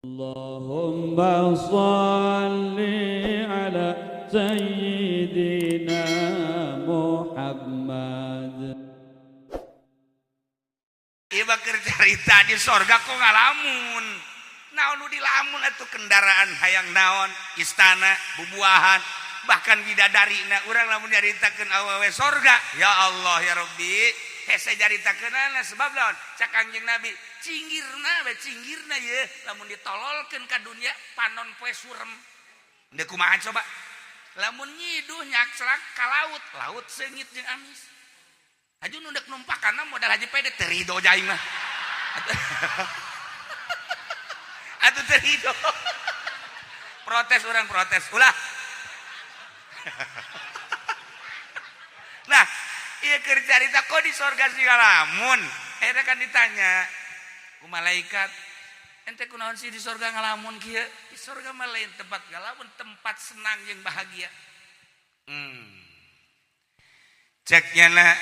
اللهم صل على سيدنا محمد. Ieu keur carita di sorga kok ngalamun. Naon nu dilamun atuh? Kendaraan, hayang naon, istana, bubuahan, bahkan bidadari. Nah, urang lamun nyaritakeun awewe sorga, ya Allah ya Rabbi, hese nyaritakeunana. Sebab naon? Cak Kangjeng Nabi, cinggirna we, cinggirna ye lamun ditololkeun ka dunya, panon poe surem. Deuk kumaha coba lamun nyiduh nyakslak ka laut, laut seungit jeung amis. Haju nu dek numpakana modal haji pede, teu rido aing mah. Atuh teu rido. Protes orang, protes. Ulah. Nah, ieu keur carita kok di sorga sih ngalamun. Akhirnya kan ditanya ku malaikat, "Ente kunaon sih di sorga ngalamun kieu?" Di sorga mah lain tempat ngalamun, tempat senang jeung bahagia. Ceknya na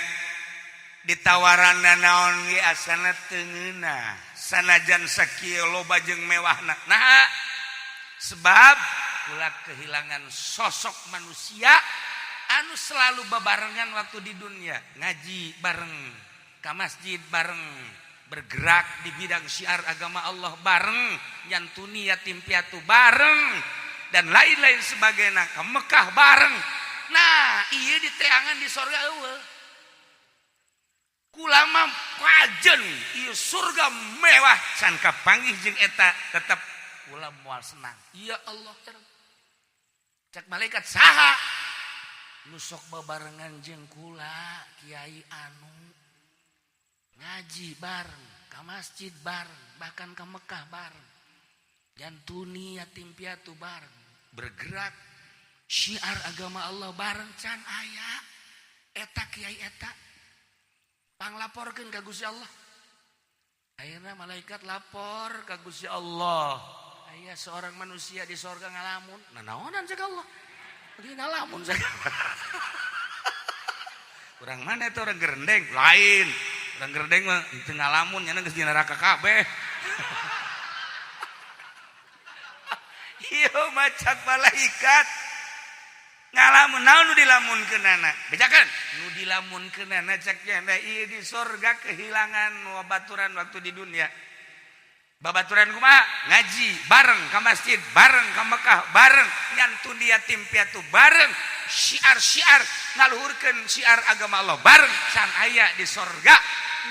ditawaran naon ge asana teu ngeunah, sanajan sakieu loba jeung mewahna. Nah, sebab kula kehilangan sosok manusia anu selalu bebarengan waktu di dunia, ngaji bareng, ka masjid bareng, bergerak di bidang syiar agama Allah bareng, nyantuni yatim piatu bareng, dan lain-lain sebagainya, ke Mekah bareng. Nah, iya diteangan di sorga eueuh. Kula mah kajen ieu surga mewah, can kapanggih jeung eta tetep kula moal senang. Ya Allah. Cek malaikat, "Saha nu sok babarengan jeung kula?" "Kiai anu ngaji bareng, ka masjid bareng, bahkan ke Mekah bareng, nyantuni yatim piatu bareng, bergerak syiar agama Allah bareng. Can aya eta kiai eta. Panglaporkeun ka Gusti Allah." Akhirnya malaikat lapor ka Gusti Allah, aya seorang manusia di sorga ngalamun. Nah, naonan cek Allah? Lagi ngalamun cek. Orang mana itu? Orang Gerendeng? Lain. Orang Gerendeng mah itu ngalamun nya geus di neraka kabeh. Ieu macak malaikat ngalamun naon nu dilamunkeunana? Bejakeun nu dilamunkeunana. Cek nya ieu di sorga kehilangan babaturan waktu di dunia. Babaturan kumaha? Ngaji bareng, ka masjid bareng, ka Mekah bareng, nyantun yatim piatu bareng, syiar-syiar ngaluhurkeun syiar agama Allah bareng. Can aya di sorga,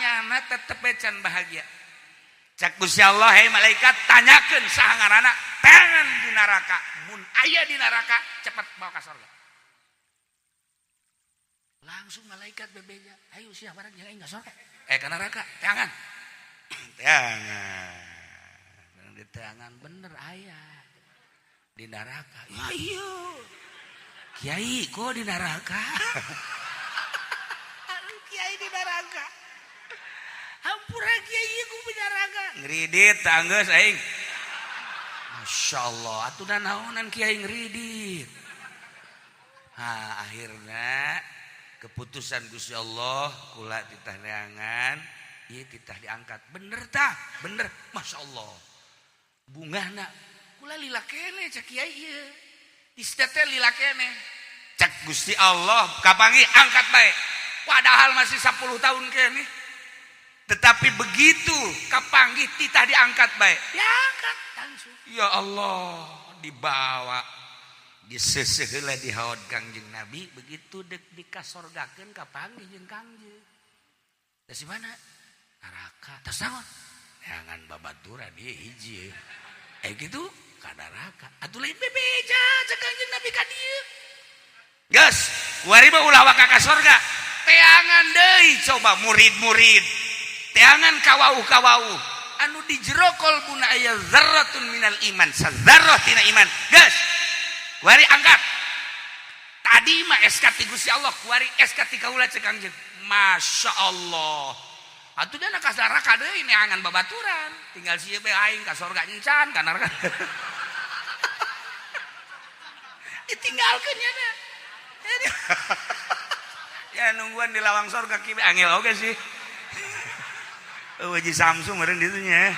nyana tetep can bahagia. Cak Gusti Allah, "Hei malaikat, tanyakeun saha ngaranna, teangan di neraka. Mun aya di neraka, cepet bawa ka sorga." Langsung malaikat bebeja, "Ayo sia bareng jeung aing ka sorga, eh ka neraka." Teangan, teangan di teangan, bener aya di neraka. "Ya iya kiai, kok di neraka? Aduh, kiai di neraka. Hampura kiai, ku di neraka." Ngeridit tanggeus aing. Masya Allah, atuh dan naonan kiai ngeridit. Ha, akhirnya keputusan Gusti Allah, kula titah neangan, ieu titah diangkat. Bener tah? Bener. Masya Allah. Bungahna kula lila kene cek kiai ieu. Di teh lila kene. Cek Gusti Allah, kapanggih angkat bae. Padahal masih 10 tahun kene. Tetapi begitu kapanggih titah diangkat bae. Diangkat langsung. Ya Allah, dibawa diseseh heula di haud Kangjeng Nabi. Begitu dek dikasorgakeun, kapanggih jeung Kangjeng. Dari mana? Neraka. Terus naon? Neangan babaturan ieu hiji. Eh gitu ka neraka. Atuh lain bebeja cek Kangjeng Nabi ka dieu. Geus, kuari mah ulah waka ka sorga. Teangan deui coba murid-murid. Teangan kawauh-kawauh anu di jero kolbuna aya zarratun minal iman, sazarrah tina iman. Geus, kuari angkat. Tadi mah SK ti Gusti Allah, kuari SK ti kaula cek Kangjeng. Masya Allah. Atuh dana ka neraka deui neangan babaturan. Tinggal sieu bae aing ka sorga encan ka neraka. Ditinggalkeun nya. Ya nungguan di lawang sorga kieu angel oge sih. Eueuh Samsung meureun ditunya.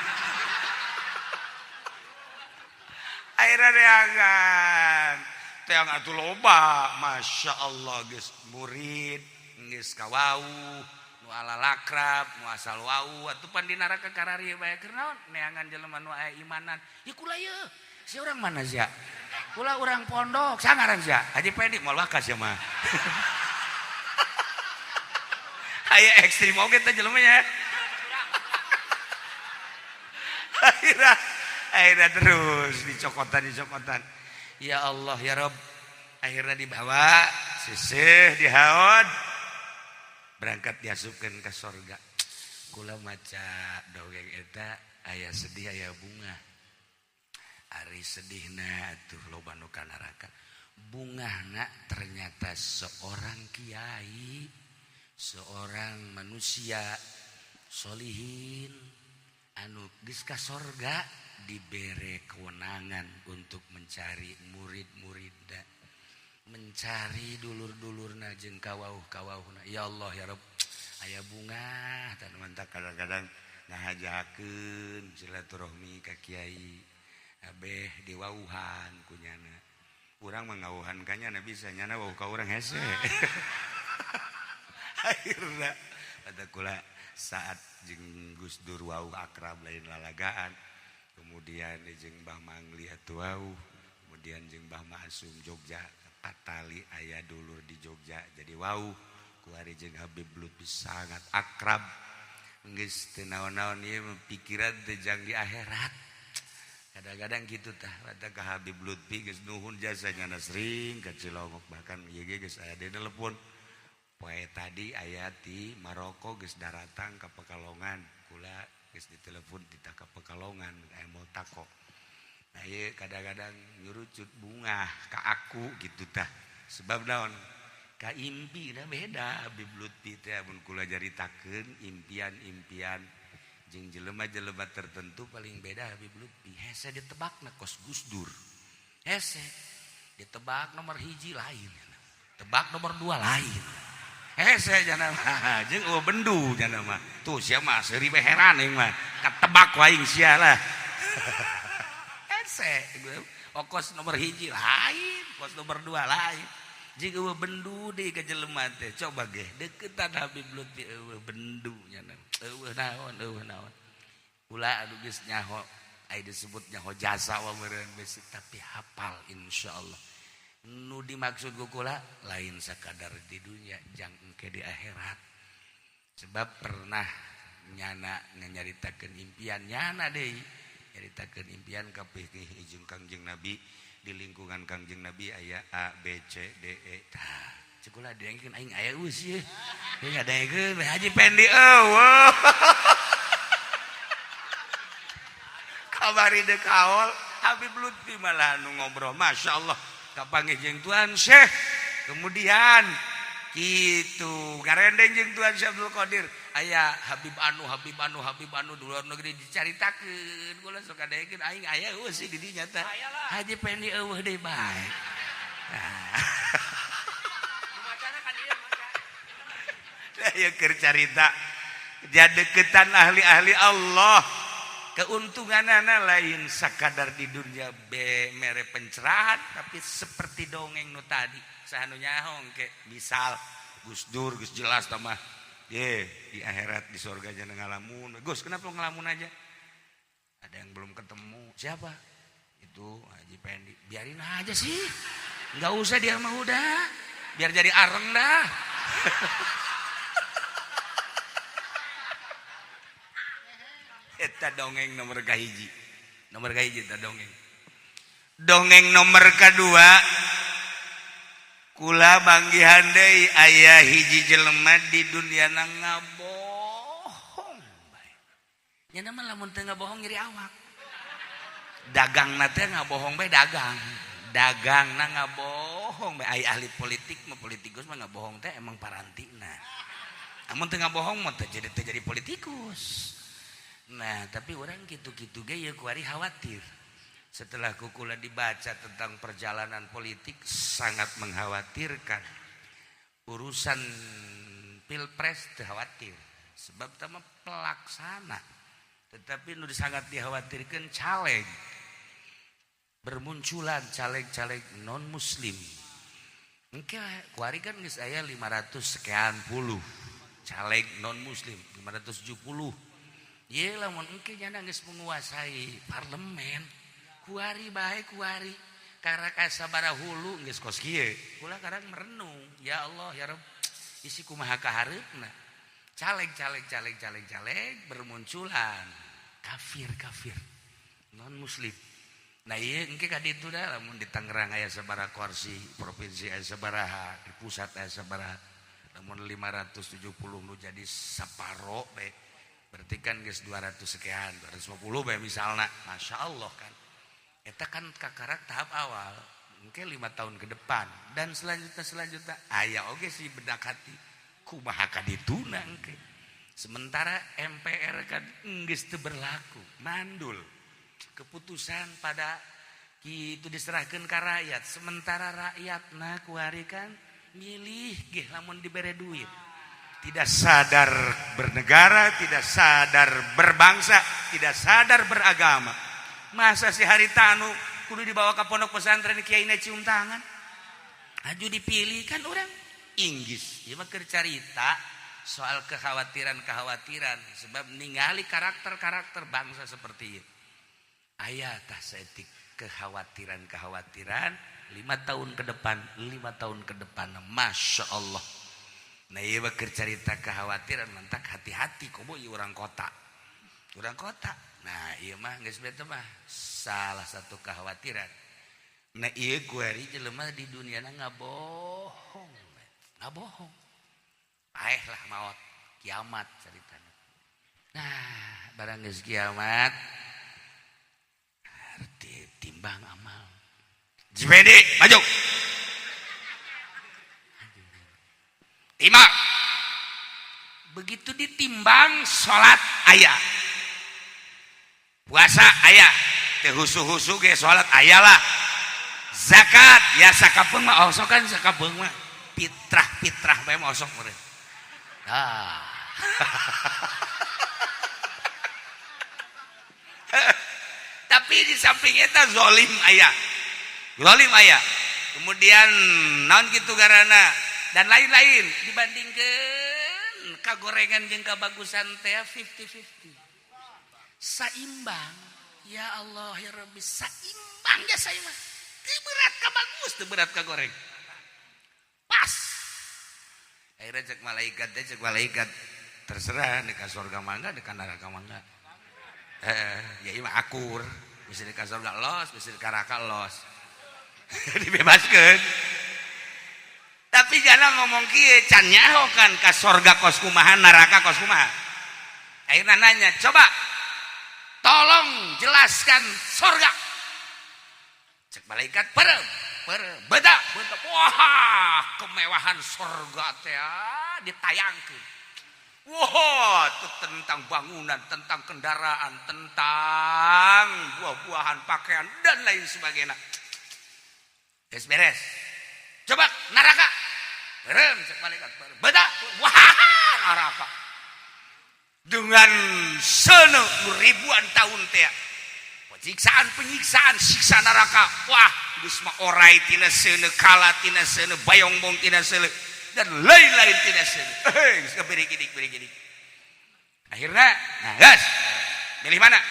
Akhirnya neangan. Teang atuh loba, Masya Allah geus murid, geus kawau, nu alalakrab, nu asal wau, atuh pan di neraka kararieu bae keur naon? Neangan jelema nu aya imanan. Ya kula ieu. Si orang mana sia? Kula urang pondok, sangaran sia. Haji Pendi moal wakas sia mah. Aya ekstrim oge teh jelema nya. Akhirnya terus dicokotan. Ya Allah ya Rob. Akhirnya dibawa sisih dihaod. Berangkat diasupkeun ka sorga. Kula maca dongeng eta aya sedih aya bunga. Ari sedihna tuh loba nu ka neraka. Bungahna ternyata seorang kiai, seorang manusia solihin anu geus ka sorga dibere kewenangan untuk mencari murid-muridna, mencari dulur-dulurna jeung kawauh-kawauhna. Ya Allah ya Rabb, aya bunga tan mantak kadang-kadang ngahajakeun silaturahmi ka kiai. Abeh diwauhan kunyana. Urang mah ngawuhan ka nyana bisa nyana wauh ka urang hese. Akhirna pada kula saat jeung Gus Dur wauh akrab lain lalagaan. Kemudian jeung Mbah Mangli atuh wauh, kemudian jeung Mbah Ma'sum Jogja patali aya dulur di Jogja jadi wauh. Kuari jeung Habib Lutfi sangat akrab. Geus teu naon-naon ieu pikiran teh jang di akhirat. Kadang-kadang gitu tah kata ka Habib Lutfi geus nuhun jasanya na sering ka Cilongok bahkan ieu ge geus aya di telepon. Poe tadi aya ti Maroko geus daratang ka Pekalongan, kula geus ditelepon titah ka Pekalongan aya multaqo. Nah ieu kadang-kadang nyurucut bungah ka aku gitu tah. Sebab naon? Ka impi da beda Habib Lutfi teh mun kula jaritakeun impian-impian jeung jelema-jelema tertentu paling beda Habib Lutfi. Hese ditebakna kos Gus Dur. Hese ditebak nomor hiji lain, tebak nomor 2 lain. Hese jana mah jeung eueuh bendu jana mah. Tuh sia mah seuri we heran aing mah. Katebak ku aing sia lah. Hese okos nomor hiji lain, kos nomor 2 lain. Jeung eueuh bendu deui ka jelema teh. Coba ge deukeutan Habib Lutfi eueuh bendu nya. Eueuh naon. Kula anu geus nyaho, aya disebut nyaho jasa wa meureun besi tapi hafal insyaallah. Nu dimaksud ku kula lain sakadar di dunia jang engke di akhirat. Sebab pernah nyana nyaritakeun impian nyana deui, nyaritakeun impian ka pihih jeung Kangjeng Nabi di lingkungan Kangjeng Nabi aya A B C D E. Tah, cek kula diengkeun aing aya geus ieu. Ieu ngadengkeun Haji Pendi eueuh. Kabari deuk haol Habib Lutfi malah nu ngobrol. Masya Allah kapanggih jeung Tuan Syekh. Kemudian kitu ngarendeng jeung Tuan Syekh Abdul Qadir aya Habib anu Habib anu Habib anu di luar negeri dicaritakeun. Kula sok kadengkeun aing aya eueuh sih di dinya teh. Haji Pendi eueuh deui bae. Nah, ieu keur carita jadeukeutan ahli-ahli Allah. Keuntunganana lain sakadar di dunia be mere pencerahan tapi seperti dongeng nu tadi saha nu nyaho engke misal Gus Dur geus jelas tah mah ye di akhirat di surga jangan ngalamun. Gus kenapa ngalamun aja? Ada yang belum ketemu. Siapa? Itu Haji Pendi. Biarin aja sih. Enggak usah dia mah udah. Biar jadi areng dah. Eta dongeng nomor kahiji. Nomor kahiji eta dongeng. Dongeng nomor kedua kula manggihan deui aya hiji jelema di dunia na ngabohong bae. Nya mah lamun teu ngabohong nyeri awak. Dagangna teh ngabohong bae dagang. Dagangna ngabohong bae. Ai ahli politik mah politikus mah ngabohong teh emang parantina. Amun teu ngabohong mah teu jadi politikus. Nah, tapi orang gitu-gitu ge ya kuari khawatir. Setelah kukula dibaca tentang perjalanan politik sangat mengkhawatirkan. Urusan pilpres teu khawatir sebab tama pelaksana. Tetapi nu sangat dikhawatirkan caleg. Bermunculan caleg-caleg non muslim. Engke kuari kan geus aya 500 sekian puluh caleg non muslim, 570. Ye lamun engke nyana geus menguasai parlemen, kuari bae kuari karak sabaraha hulu geus kos kieu. Kula kadang merenung, ya Allah ya Rabb, isi kumaha kahareupna. Caleg caleg caleg caleg caleg bermunculan kafir-kafir non muslim. Nah ieu engke ka ditu da lamun di Tangerang aya sabaraha kursi, provinsi aya sabaraha, di pusat aya sabaraha. Lamun 570 nu jadi saparo bae. Berarti kan geus 200 sekian, 250 bae misalna. Masya Allah kan. Eta kan kakarak tahap awal. Engke 5 tahun ke depan dan selanjutnya aya oge sih bedak hati. Kumaha ka dituna engke. Sementara MPR kan geus teu berlaku, mandul. Keputusan pada itu diserahkan ke rakyat. Sementara rakyatna kuari kan milih geh lamun dibere duit. Tidak sadar bernegara, tidak sadar berbangsa, tidak sadar beragama. Masa si haritanu kudu dibawa ke pondok pesantren kiai cium tangan? Aju dipilih kan orang Inggris. Ieu mah keur carita soal kekhawatiran-kekhawatiran sebab ningali karakter-karakter bangsa seperti itu. Aya tah saeutik kekhawatiran-kekhawatiran 5 tahun ke depan, 5 tahun ke depan. Masya Allah. Nah ieu mah keur carita kekhawatiran mantak hati-hati komo ieu urang kota. Urang kota. Nah ieu mah geus beta mah salah satu kekhawatiran. Nah ieu kuari jelema di duniana ngabohong. Ngabohong. Paeh lah maot kiamat caritana. Nah, barang geus kiamat arti timbang amal. Jibedi maju. Timbang. Begitu ditimbang salat aya. Puasa aya. Teu husu-husu ge salat aya lah. Zakat ya sakapeung mah osok kan sakapeung mah. Fitrah-fitrah bae mah osok meureun. Ah. Tapi di samping eta zolim aya. Zolim aya. Kemudian naon kitu garana dan lain-lain dibandingkeun kagorengan jeung kabagusan teh 50-50. Saimbang. Ya Allah ya Rabbi, saimbang ya saya mah. Teu berat ka bagus, teu berat ka goreng. Pas. Akhirnya cek malaikat teh, cek malaikat terserah di ka surga mangga, di ka neraka mangga. Ya ieu mah akur, bisa di ka surga los, bisa di ka neraka los. Dibebaskeun. Tapi jangan ngomong kieu, can nyaho kan ka surga kos kumaha, neraka kos kumaha. Akhirnya nanya, coba tolong jelaskan surga. Cek malaikat perem, perem, beda, beda. Wah, kemewahan surga teh ditayangkeun. Wah, itu tentang bangunan, tentang kendaraan, tentang buah-buahan, pakaian dan lain sebagainya. Beres beres. Coba neraka. Perem cek malaikat, perem. Beda. Wah, neraka. Dengan sene ribuan tahun teh. Penyiksaan, penyiksaan, siksa neraka. Wah, geus mah orai tina seuneu, kala tina seuneu, bayongbong tina seuneu, dan lain-lain tina seuneu. Hei, geus berigidik berigidik. Akhirnya, nah guys, milih mana?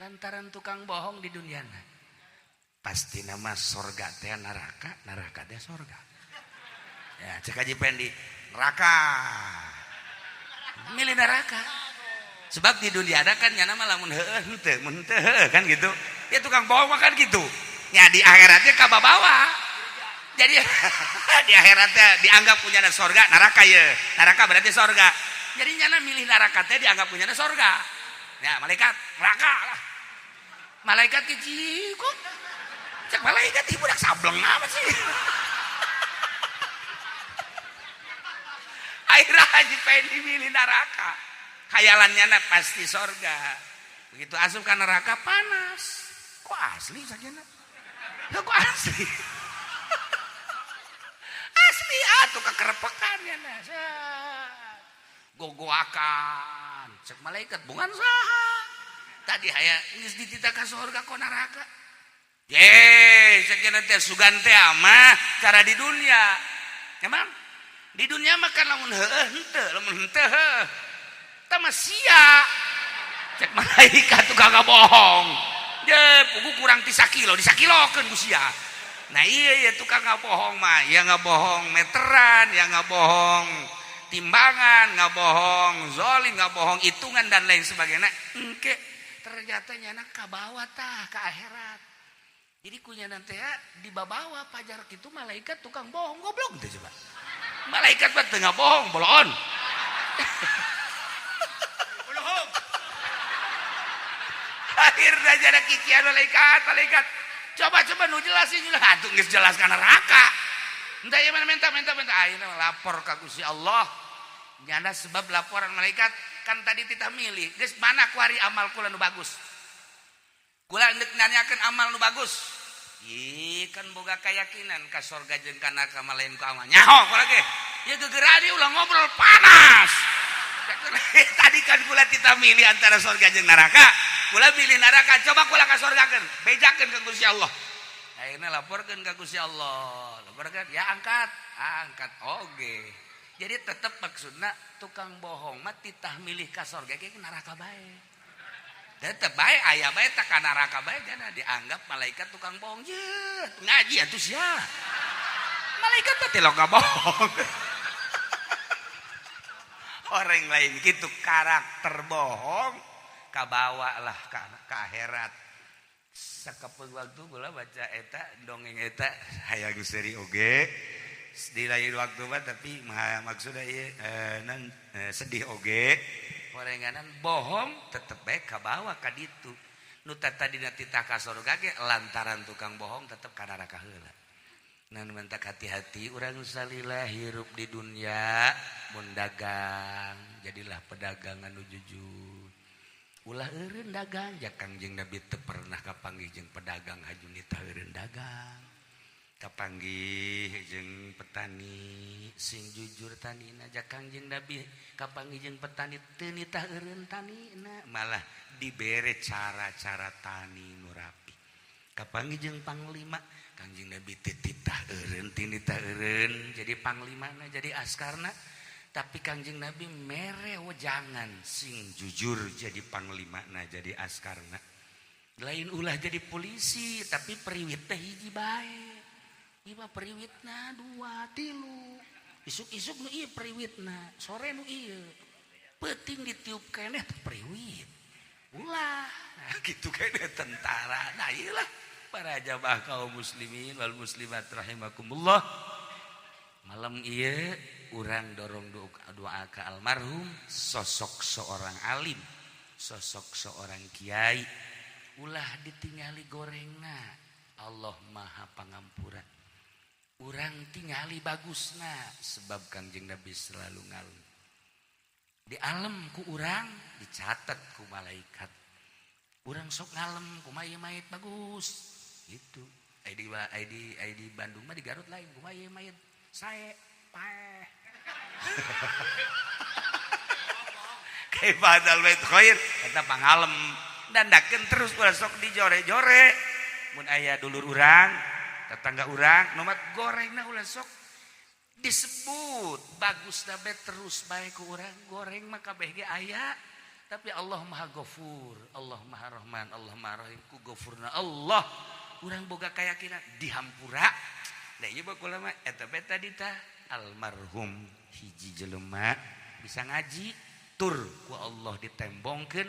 Lantaran tukang bohong di dunia. Pasti nama sorga teh neraka, neraka teh sorga. Ya, cek Haji Pendi, neraka. Milih neraka. Sebab di dunia ada kan nyana mah lamun heueuh henteu, mun henteu heueuh kan gitu. Ya tukang bohong mah kan gitu. Ya di akhiratnya kababawa. Jadi di akhiratnya dianggap punya sorga, neraka ya. Neraka berarti sorga. Jadi nyana milih neraka teh dianggap punya sorga. Ya malaikat neraka lah. Malaikat kecil kok. Cek malaikat ibu budak sableng apa sih? Akhirnya Haji Pendi milih neraka. Khayalannya nak pasti sorga. Begitu asup ke neraka panas. Kok asli sakjana? Kok asli? Asli atuh kekerepekan ya nah. Gogoakan. Cek malaikat bungan saha. Tadi aya geus dititah ka sorga kok neraka. Ye, sekian teh sugan teh mah cara di dunia. Emang di dunia mah kan lamun heueuh henteu, lamun henteu heueuh. Tah mah sia. Cek malaikat tukang bohong. Je, pugu kurang ti sakilo, disakilokeun ku sia. Nah iya iya tukang bohong mah, ya nggak bohong meteran, ya nggak bohong timbangan, nggak bohong zolim, nggak bohong hitungan dan lain sebagainya. Engke ternyata nyana kabawa tah ke akhirat. Jadi kunya nanti ya dibawa pajar gitu malaikat tukang bohong goblok teh coba. Malaikat mah teu bohong, bolon. Bohong. Akhirnya jadi kikian malaikat, malaikat. Coba-coba nu jelasin lah, atuh geus jelas ka neraka. Entah ya mana minta minta minta ayeuna lapor ka Gusti Allah. Nyana sebab laporan malaikat kan tadi titah milih. Geus mana kuari amal kula nu bagus? Kula endek nanyakeun amal nu bagus. Ih kan boga keyakinan ka sorga jeung ka neraka mah lain ku amal. Nyaho kula ge. Ya gegerani ulah ngobrol panas. Tadi kan kula titah milih antara sorga jeung neraka. Kula milih neraka, coba kula ka sorgakeun, bejakeun ka Gusti Allah. Akhirnya laporkeun ka Gusti Allah. Laporkeun, ya angkat, angkat oge. Jadi tetep maksudna tukang bohong mah titah milih ka sorga ge neraka bae. Tetep bae aya bae tak ka neraka bae jana dianggap malaikat tukang bohong. Ye, ngaji atuh sia. Malaikat mah teh loga bohong. Orang lain gitu karakter bohong kabawa lah ke akhirat. Sakapeung waktu kula baca eta dongeng eta hayang seuri oge di lain waktu mah tapi maksudnya ieu nan sedih oge horenganan bohong tetep bae kabawa ka ditu nu tadina titah ka surga ge lantaran tukang bohong tetep ka neraka heula. Nan mentak hati-hati urang salila hirup di dunia mun dagang jadilah pedagang anu jujur. Ulah eureun dagang ja Kangjeng Nabi teu pernah kapanggih jeung pedagang haju nitah eureun dagang. Kapanggih jeung petani sing jujur tanina ja Kangjeng Nabi kapanggih jeung petani teu nitah eureun tanina malah dibere cara-cara tani nu rapi. Kapanggih jeung panglima Kangjeng Nabi teu titah eureun teu nitah eureun jadi panglimana jadi askarna. Tapi Kangjeng Nabi mere wejangan sing jujur jadi panglimana jadi askarna. Lain ulah jadi polisi tapi periwit teh hiji bae. Ieu mah periwitna dua tilu. Isuk-isuk nu ieu periwitna, sore nu ieu. Peuting ditiup keneh teh periwit. Ulah. Nah, kitu keneh tentara. Nah ieu lah para jamaah kaum muslimin wal muslimat rahimakumullah. Malam ieu urang dorong doa ke almarhum sosok seorang alim, sosok seorang kiai. Ulah ditingali gorengna, Allah Maha Pangampura. Urang tingali bagusna sebab Kangjeng Nabi selalu ngalem. Di alam ku urang dicatat ku malaikat. Urang sok ngalem kumaha ieu mayit bagus. Gitu. Ai di Bandung mah di Garut lain kumaha ieu mayit sae paeh. Kaibadal bait khair eta pangalem dandakeun terus ulah sok dijore-jore. Mun aya dulur urang, tetangga urang nu mat gorengna ulah sok disebut bagusna bae terus bae ku urang goreng mah kabeh ge aya. Tapi Allah Maha Ghafur, Allah Maha Rahman, Allah Maha Rahim ku ghafurna Allah. Urang boga keyakinan dihampura. Da ieu mah kula mah eta bae tadi tah almarhum hiji jelema bisa ngaji tur ku Allah ditembongkeun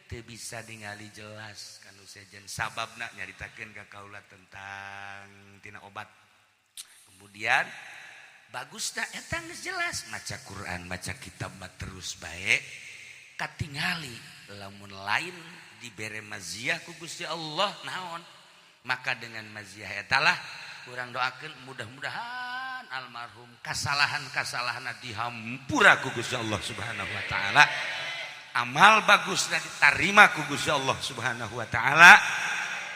teu bisa ningali jelas kanu sejen sababna nyaritakeun ka kaula tentang tina obat. Kemudian bagusna eta geus jelas maca Quran, maca kitab mah terus bae katingali lamun lain dibere maziah ku Gusti Allah naon maka dengan maziah etalah urang doakeun mudah-mudahan almarhum kasalahan-kasalahan dihampura ku Gusti Allah Subhanahu wa taala, amal bagusna ditarima ku Gusti Allah Subhanahu wa taala,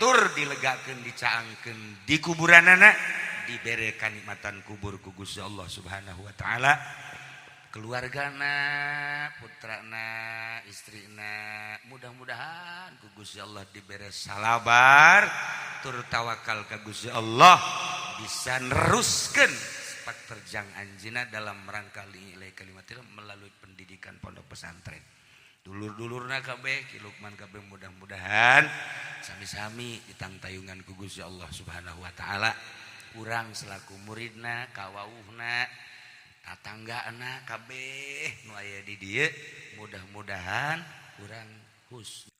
tur dilegakeun dicaangkeun di kuburanana dibere kanikmatan kubur ku Gusti Allah Subhanahu wa taala. Keluargana, putrana, istrina, mudah-mudahan ku Gusti Allah dibere salabar Tur tawakal ka Gusti Allah bisa neruskeun sepak terjang anjeunna dalam rangka li'ilai kalimatillah melalui pendidikan pondok pesantren. Dulur-dulurna kabeh, Ki Lukman kabeh, mudah-mudahan sami-sami ditangtayungan ku Gusti Allah Subhanahu wa taala. Urang selaku muridna, kawauhna, tatanggana kabeh nu aya di dieu, mudah-mudahan urang husnul